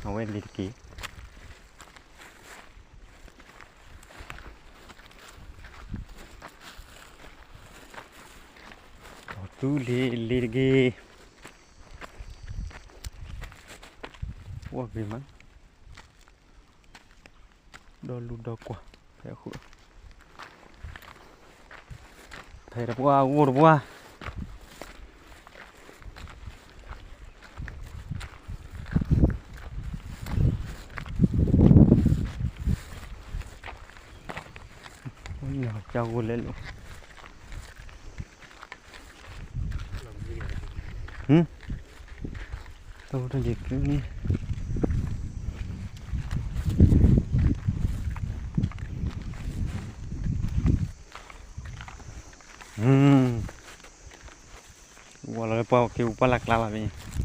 အဝဲလ့ၤတက့ၢ်. ဒီးသူလ့ၤလ့ၤတက့ၢ်. အိၣ်ဂ့ၤမး, ဒီလူဒီကွၢ်, ဖဲဃု, ဖဲတပှၢ်အိၣ်တပှၢ်. ကၠီဂိလဲလိာ်, တၢ်ယကန့ၣ်, ဝဲလီၤလၢပှၢ်က့ၤပှၢ်လၢ်ကျါလီၤဖဲ